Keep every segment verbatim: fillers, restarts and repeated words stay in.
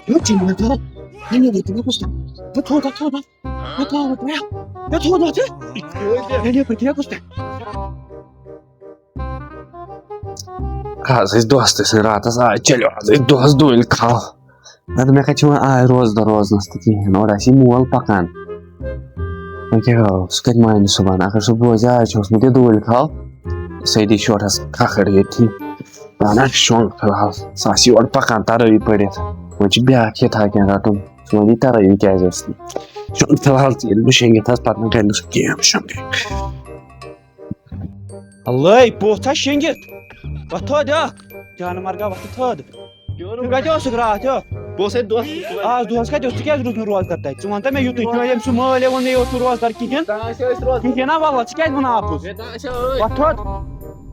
Yo, chinga, to. Nene, de, tira, gusta. Yo, to, to, to, to. Yo, to, to, to. Yo, to, to, to. Nene, de, tira, gusta. آز ٲسۍ دوستہٕ سٕنٛدۍ راتس، آز چلیو، آز ٲسۍ دۄہس دُلۍ کھال۔ نتہٕ مےٚ کتہِ چھِ وۄنۍ آے روزدار روزنس تہِ کِہیٖنۍ، اورٕ آسہِ یہِ مول پکان۔ وۄنۍ کیٛاہ کرو، سُہ کتہِ مانہِ صُبحن؟ اگر سُہ بوزِ، آز چھُ اوسمُت یہِ دُلۍ کھال، سُہ دی شوٹھس کھکھٕر ییٚتھی۔ وَنان شۄنٛگ فِلحال، سُہ آسہِ یورٕ پکان ترٲوی پٔرِتھ۔ وۄنۍ چھِ بیٛاکھ ہِتھا کینٛہہ رَٹُن، سُہ وَنہِ ترٲوی کیٛازِ ٲس نہٕ۔ شۄنٛگ فِلحال ژٕ، ییٚلہِ بہٕ شۄنٛگِتھ آسہٕ، پتہٕ نہٕ کَرِ نہٕ سُہ کینٛہہ، بہٕ شۄنٛگے۔ اللہ، پوٚژھ ہا شیٚنگِتھ۔ وۄتھ تھوٚد، یا۔ جانہٕ مرگا، وۄتھ تھوٚد۔ ژٕ کتہِ اوسُکھ راتھ، یو؟ بہٕ اوسُس اَتہِ دۄہس۔ آز دۄہس کتہِ اوس؟ ژٕ کیٛازِ روٗدُکھ نہٕ روزدار تتہِ؟ ژٕ وَن تہٕ مےٚ یُتُے، ژٕ وَن، ییٚمۍ سُہ مٲلۍ ووٚن مےٚ، یہِ اوس نہٕ روزدار کِہیٖنۍ۔ تانۍ ٲسۍ أسۍ روزدار۔ کِہیٖنۍ نا، وَلہٕ، ژٕ کیٛازِ وَنان اَپُز؟ ہے، تانۍ ٲسۍ أسۍ۔ وۄتھ تھوٚد۔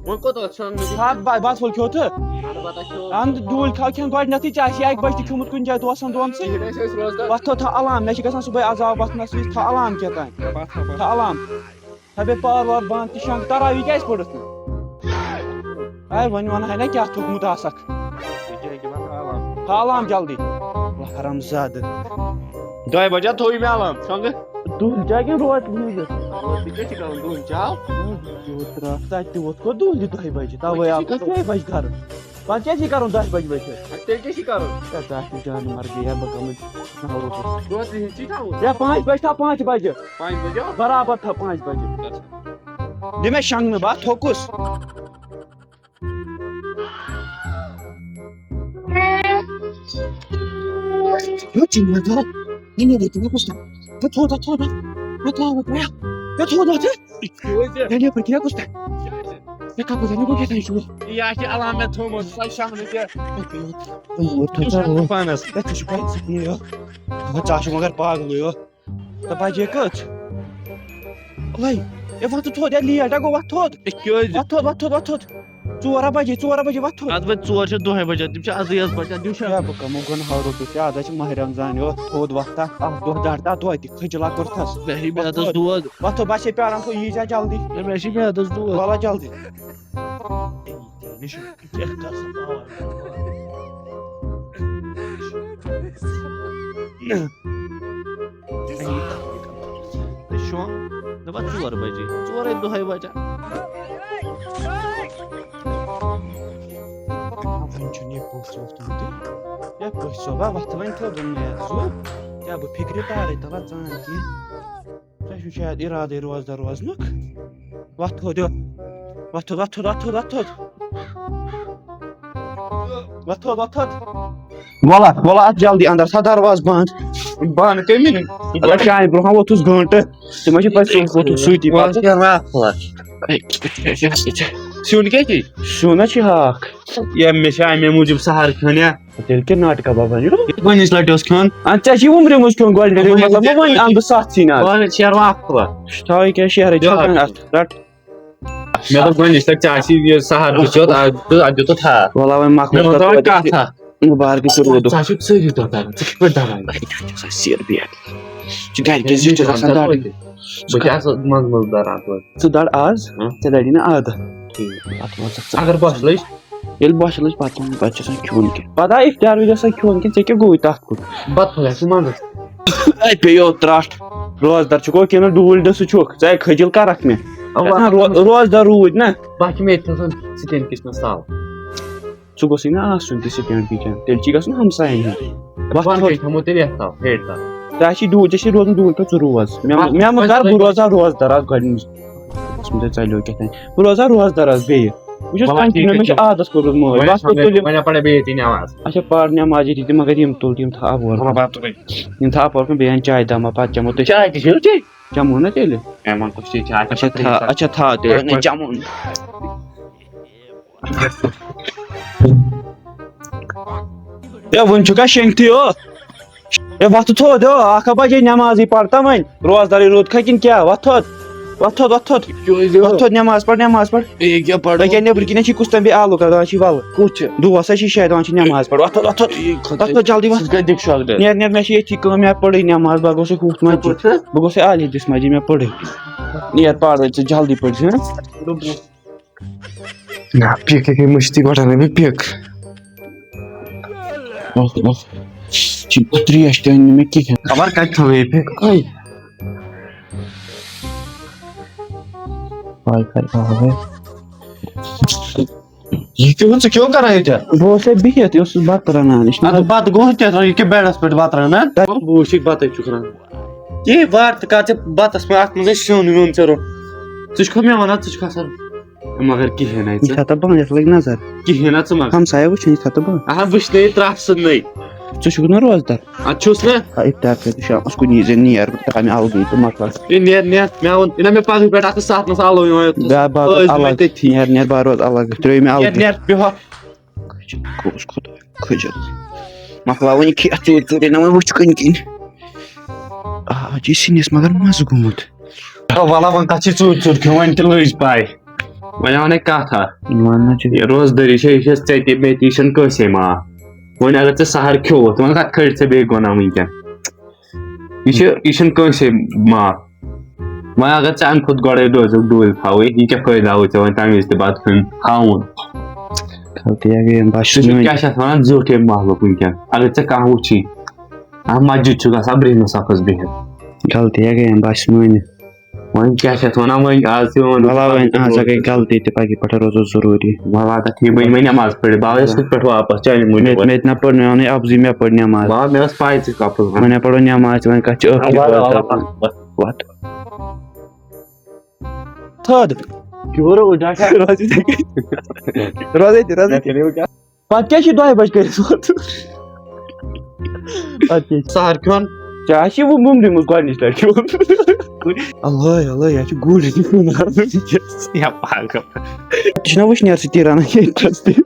وۄنۍ کوٚت اوس شۄنٛگنہٕ؟ ژٕ ہا با-، بَتہٕ پھوٚل کھیوٚو ژٕ؟ اَہَن، بَتہٕ کھیوٚو۔ اَہَن، دُہلۍ کھاو کھٮ۪ن گۄڈٕنٮ۪تھٕے، ژےٚ آسی اَکہِ بجہِ تہِ کھیوٚمُت کُنہِ جایہِ دۄہسَن دۄن سۭتۍ۔ کِہیٖنۍ، أسۍ ٲسۍ روزدار۔ وۄتھ تھوٚد، تھاو علام، مےٚ چھِ گژھان صُبحٲے عذاب وۄتھنَس وِزِ، تھاو علام کیٛاہ تام۔ تھاو علام۔ تھاو بیٚیہِ پاور واور بنٛد تہٕ شۄنٛگ، تراوی کیٛازِ پٔرٕتھ نہٕ؟ اے، وۄنۍ وَنہٕ ہا نہ کیٛاہ تھوٚکمُت آسَکھ۔ یہِ کیٛاہ، یہِ کیٛاہ وَنہٕ ہا علام؟ ہا علام جلدی۔ حرام زادٕ۔ دۄیہِ بجہِ ہا تھوٚوُے مےٚ علام، شۄنٛگہٕ۔ دُہلۍ جایہِ کِنہٕ روز یہِ؟ یہِ کیٛاہ چھِ کَرُن دُہلۍ چاو؟ یوٗت راتھ تَتہِ تہِ ووت کوٚت دُہلۍ دۄیہِ بجہِ، تَوَے آو پَتہٕ ژورِ بجہِ گَرٕ۔ پَتہٕ کیٛاہ چھِ کَرُن دَہہِ بَجہِ بَجہِ؟ اَدٕ تیٚلہِ کیٛاہ چھِ کَرُن؟ ہے، تَتھ چھِ جانہٕ مرگٕے، ہے، بہٕ کَمَن ناوٕ بہٕ؟ دۄد تہِ چھِ تھاوُن۔ ہے، پانٛژِ بَجہِ تھاو، پانٛژِ بَجہِ۔ پانٛژِ بَجہِ ہا؟ برابر تھاو پانٛژِ بَجہِ۔ دِ مےٚ شۄنٛگنہٕ، بہٕ ہا تھوٚکُس۔ Yo, chinga, to. Nene, de, tira, gusta. Yo, to, to, to, to. Yo, to, to, to. Yo, to, to, to. Nene, de, tira, gusta. Mےٚ کَپٲرۍ زَن یہِ گوٚو کیٛاہ تام شُروٗع؟ یہِ آسہِ علامت تھوٚومُت، سۄ چھِ شۄنٛگنہٕ تہِ۔ اور تھوٚو ژےٚ شۄنٛگنہٕ اور۔ پانَس۔ ہے، ژٕ چھُکھ وۄنۍ ژٕ کُنُے یوت۔ وۄنۍ ژٕ آسُکھ مگر پاگلٕے یوت۔ تہٕ بجے کٔژ؟ لَے، ہے وۄتھ تہٕ تھوٚد، ہے لیٹ ہا گوٚو، وۄتھ تھوٚد۔ ہے کیٛازِ؟ وۄتھ تھوٚد، وۄتھ تھوٚد، وۄتھ تھوٚد۔ ژور ہا بجے، ژور ہا بجے، وۄتھ تھوٚد۔ اَدٕ وۄنۍ ژور چھِ دۄہَے بجان، تِم چھِ اَزٕے یٲژ بجان، دِیِو شےٚ۔ ہے بہٕ کَمو گۄنہو رۄپیہِ، ہے اَز ہا چھِ ماہِ رمضان یوت، تھوٚد وۄتھ تہٕ اَکھ دۄہ دَر تہٕ دۄہ تہِ کھٔجہِ لۄکُٹ تھَس۔ مےٚ ہے میٛادَس دود۔ وۄتھ تھوٚد، بہٕ چھَسے پیاران، تھوٚد یی زِ جلدی۔ ہے مےٚ چھِ میٛادَس دود۔ وَلہٕ جلدی۔ کیٛاہ کَر سا پاوَر؟ شۄنٛگ، دَپان ژور بجے، ژورے دۄہے بجان۔ وۄنۍ چھُنہٕ یہِ پوٚژھ ووٚژھ تُلُن تہِ۔ یا پٔژھۍ صٲبا، وۄتھٕ وۄنۍ تھوٚد وۄنۍ میتھ زُو۔ کیٛاہ بہٕ فِکرِ تارے تَلہ ژان کینٛہہ۔ ژےٚ چھُ شاید اِرادَے روزدار روزنُک۔ وۄتھ تھوٚد یو۔ وۄتھ تھوٚد، وۄتھ تھوٚد، وۄتھ تھوٚد، وۄتھ تھوٚد۔ وۄتھ تھوٚد، وۄتھ تھوٚد۔ وَلہٕ، وَلہٕ اَتھ جلدی اَندَر تھاو دروازٕ بنٛد۔ بنٛد کٔمۍ؟ اَدٕ شامہِ برٛونٛہہ ووتُس گٲنٛٹہٕ۔ ژٕ ما چھِ پَتہٕ سیُن ووتُس سۭتی پَتہٕ؟ وَلہٕ کیٛاہ وَلہٕ۔ سیُن کیٛاہ چھِ؟ سیُن حظ چھِ ہاکھ۔ یا مےٚ چھِ اَمے موٗجوٗب سَہَر کھیوٚن یا۔ تیٚلہِ کیٛاہ ناٹکا بابا یہِ؟ گۄڈٕنِچ لَٹہِ اوس کھیوٚن۔ اَدٕ ژےٚ چھِ وُمرِ منٛز کھیوٚن گۄڈٕنٮ۪تھ، وۄنۍ مطلب، وۄنۍ اَنہٕ بہٕ سَتھ سِنۍ آز۔ وۄنۍ شیرٕ وۄنۍ اَکھ پھوٚلہ۔ تھاو یہِ کیٛاہ شیرٕے، بیٛاکھ چھَکھ وۄنۍ اَتھ، رَٹ۔ مےٚ دوٚپ گۄڈٕنِچ لَٹہِ ژےٚ آسی یہِ سَہَر وٕچھِتھ، اَتھ دیُت، اَتھ دیُتُتھ ہاکھ۔ وَلہ وۄنۍ مۄکلٲو مےٚ دوٚپ تَتھ تَوَے توتہِ۔ کَتھ اَکھ۔ مُبارکٕے ژےٚ روٗدُکھ۔ ژےٚ چھُکھ سٲری دۄہ کَران، ژٕ کِتھ پٲٹھۍ دَران؟ بہٕ چھُس آسان سیر بِہِتھ۔ ژٕ گَرِکٮ۪ن زِٹھٮ۪ن آسان دَران۔ بہٕ چھُس آسان منٛزٕ منٛزٕ دَران توتہِ۔ ژٕ دَر آز، ہاں۔ ژےٚ دَری نہٕ عادت۔ ٹھیٖک۔ اَتھ منٛز ژٕ اگر بۄچھِ لٔج؟ ییٚلہِ بۄچھِ لٔج، پَتہٕ، پَتہٕ چھُ آسان کھیوٚن کینٛہہ۔ پَتہٕ آو اِفطار وِزِ آسان کھیوٚن کینٛہہ، ژےٚ کیٛاہ گوٚوُے تَتھ کُن؟ بَتہٕ پھوٚلہ چھُ منٛزَس۔ اَتہِ پیٚیو ترٛٹھ۔ روزدار چھُکھ کِنہٕ ڈوٗلۍ ڈٔسہٕ چھُکھ؟ ژٕ ہے کھٔجِل کَرَکھ مےٚ۔ اَوا۔ نہ، رو-، روزدار روٗدۍ نہ۔ بَس چھِ مےٚ ییٚتہِ تھَسان سِٹینٛڈ کِچنَس تَل۔ ژٕ گوٚژھُے نہ آسُن تہِ سِٹینٛڈ کِچَن، تیٚلہِ چھی گژھُن ہمسایَن ہُنٛد۔ وۄتھ بۄن تھوٚد۔ کَنہِ تھَمو تیٚلہِ یَتھ تَل، ہیٚرِ تَل۔ ژےٚ آسی ڈوٗ-، ژےٚ چھی روزُن ڈوٗنۍ تہٕ ژٕ روز۔ مےٚ، بَس، مےٚ مہٕ بَس، کَر، بہٕ روزٕ ہا روزدار اَتھ گۄڈٕنِچ۔ اوس مےٚ تۄہہِ ژَلیو کیٛاہ تام۔ بہٕ روزٕ ہا روزدار اَتھ بیٚیہِ۔ بہٕ چھُس وَلہٕ، continue، ٹھیٖک مےٚ چھُ چھُ۔ عادت کوٚرمُت مٲلۍ۔ وۄنۍ بَس، پَتہٕ تُلِو۔ وۄنۍ پَرٕ بیٚیہِ ییٚتی نٮ۪ماز۔ اچھا، پَر نٮ۪ماز ییٚتی تہٕ مگر یِم تُل، یِم تھاو اَپور۔ وَلہٕ، بَتہٕ تُلٕے۔ یِم تھاو اَپور کُن، بیٚیہِ اَن چاے دَما، پَتہٕ چٮ۪مو تٔتھۍ۔ چاے تہِ چیٚیِو تُہۍ؟ چٮ۪مو نہ تیٚلہِ۔ ہے، وۄنۍ کُس چیٚیہِ چاے؟ اچھا، تھاو، اچھا، تھاو تیٚلہِ، وۄنۍ چٮ۪مو نہٕ۔ ہے، وُنہِ چھُکھا شیٚنگتھٕے ہو؟ ہے، وۄتھ تھوٚد ہو، اکھ ہا بجے نٮ۪مازٕے پرتا وۄنۍ۔ روزدارٕے روٗدکھا کِنہٕ کیٛاہ؟ وۄتھ تھوٚد، وۄتھ تھوٚد، وۄتھ تھوٚد۔ کیٛازِ ہو؟ وۄتھ تھوٚد، نٮ۪ماز پَر، نٮ۪ماز پَر۔ ہے، یہِ کیٛاہ پَرو؟ تۄہہِ کیٛاہ نیٚبرٕ کِنۍ چھِ کُس تام بیٚیہِ آلو کران، چھِ وَلہٕ۔ کُس چھُ؟ دۄہَس ہا چھِ شاید دِوان چھِ نٮ۪ماز پَر۔ وۄتھ تھوٚد، وۄتھ تھوٚد۔ ہے، خۄداے، وۄتھ تھوٚد جلدی، وۄتھ۔ ژٕ کَتہِ دِکھ شۄنٛگنہٕ؟ نیر، نیر، مےٚ چھِ ییٚتھی کٲم، مےٚ پٔرٕے نٮ۪ماز، بہٕ گوٚژھُے ہُتھ مسجد۔ کَپٲرۍ چھِ؟ بہٕ گوٚژھُے عالی ہِندِس مسجد، مےٚ پٔرٕے۔ نیر، پَر ژٕ جلدی پٔرۍ زِ، ہہ؟ نہ، پِک یہِ گٔے مٔشتٕے، گۄڈٕ اَنَے بہٕ پِک۔ اوہ، اوہ۔ چھِ ترٛیش تہِ أنۍ نہٕ مےٚ کِہیٖنۍ۔ خبر کَتہِ تھٲوٕے یہِ پھِر۔ کَے؟ واے فاے آو ہے۔ یہِ کیٛاہ، ژٕ کیٛاہ کران ییٚتہِ؟ بہٕ اوسُس ہے بِہِتھ، یہِ اوسُس بَتہٕ رَنان، یہِ چھُ اَدٕ بَتہٕ گوٚو کیٛاہ، یہِ کیٛاہ بیڈَس پٮ۪ٹھ بَتہٕ رَنان؟ بہٕ وٕچھِ بَتَے چھُکھ رَنان۔ یے وار تہٕ کَر ژےٚ بَتَس منٛز، اَتھ منٛز ہے سیُن ویُن ژےٚ روٚٹ۔ ژٕ چھُکھ مےٚ وَنان، ژٕ چھُکھ آسان مگر کِہیٖنۍ نَے یہِ ژٕ۔ تھاو تہٕ بنٛد، یَتھ لٔگۍ نظر۔ کِہیٖنۍ نہ ژٕ مگر۔ ہمسایہِ وٕچھِنۍ، یہِ تھاو تہٕ بنٛد۔ اَہَن وٕچھنَے یہِ ترٛٹھ سۭتۍ نَے۔ ژٕ چھُکھ نہ روزدار؟ اَدٕ چھُس نہ۔ آ، اِفطار کٔرِتھ شامَس کُنی زٔنۍ نیر بہٕ ترٛاو مےٚ اَلگٕے تہٕ مۄکلاو۔ ہے نیر، نیر، مےٚ ووٚن، یہِ نہ مےٚ پَگہٕے پٮ۪ٹھ اَتھ سَتھ نَس اَلو یِوان یوٚت۔ بیا بہٕ روزٕ ٲسۍ الگ۔ تٔتھی۔ نیر، نیر، بہٕ روزٕ الگ۔ ترٛٲیِو مےٚ نیر، الگٕے۔ نیر، بیٚہہ۔ کھٔج-، کُس خۄداے، کھٔج-۔ مۄکلاو وۄنۍ یہِ کھٮ۪تھ ژوٗرِ ژوٗرِ، نہ وۄنۍ وٕچھ کُنہِ کِنۍ۔ آ، یہِ سِنِس مگر مَزٕ گوٚمُت۔ وَلہٕ وۄنۍ کَتھ چھِ ژوٗرِ ژوٗرِ کھیوٚن، وۄنۍ تہِ لٔج پَے۔ وۄنۍ وَنے کَتھ اَکھ۔ وَن نہ ژٕ۔ یہِ روزدٲری چھےٚ، یہِ چھےٚ ژےٚ تہِ مےٚ تہِ، یہِ چھَنہٕ کٲنٛسے معاف۔ وۄنۍ اگر ژےٚ سحر کھیوٚوُتھ، وۄنۍ کَتھ کھٲلۍ ژےٚ بیٚیہِ گۄناہ وٕنۍکٮ۪ن؟ یہِ چھِ، یہِ چھِنہٕ کٲنٛسے معاف۔ وۄنۍ اگر ژےٚ اَمہِ کھۄتہٕ گۄڈَے روزُکھ ڈوٗلۍ تھاوٕے، یہِ کیٛاہ فٲیدٕ آوُے ژےٚ وۄنۍ تَمہِ وِزِ تہِ بَتہٕ کھیوٚن تھاوُن؟ غلطی ہے گٔے، بہٕ ژٕ چھُکھ چھُس کیٛاہ چھِ اَتھ وَنان، زیوٗٹھ ییٚمہِ محلُک وٕنۍکٮ۪ن۔ اگر ژےٚ کانٛہہ وٕچھی، اَتھ مسجد چھُکھ آسان برٛہمِس صفَس بِہِتھ۔ غلطی ہے گٔے، بہٕ چھُس مٲنِتھ۔ وۄنۍ کیٛاہ چھِ اَتھ وَنان، وۄنۍ آز تہِ ووٚن وَلا وۄنۍ، اَہَن سا گٔے غلطی تہِ، پَگہٕ پٮ۪ٹھ روزو ضروٗری۔ وَلا تَتھ یی وۄنۍ، وۄنۍ نٮ۪ماز پٔرِتھ، بہٕ آیس کِتھ پٲٹھۍ واپَس چانہِ موٗجوٗب؟ مےٚ، مےٚ تہِ نہ پٔر، مےٚ ووٚنُے اَپزٕے، مےٚ پٔر نٮ۪ماز۔ وَلا مےٚ ٲس پَے ژٕ کَپُر وَنان۔ وۄنۍ ہا پَرو نٮ۪ماز تہِ، وۄنۍ کَتھ چھِ ٲخری وَلا، وَلا، وَتھ؟ وَتھ۔ وَتھ۔ تھٔد۔ کیٛاہ روٗد ڈاکٹر؟ روزِ یِتھَے کٔنۍ۔ روز ییٚتی، روز ییٚتی۔ پَتہٕ کیٛاہ چھِ دۄیہِ بَجہِ کٔرِتھ ووتمُت؟ پَتہٕ کیٛاہ چھِ؟ سحر کھیوٚن۔ چاے چھِ وۄنۍ مُمبیہِ منٛز گۄڈٕنِچ لَٹہِ کھیوٚمُت۔ اللہ، اللہ، یہِ چھِ گُرۍ۔ یا پاگل۔ یہِ چھِنہ وٕشنیر سۭتی رَنان یہِ interest۔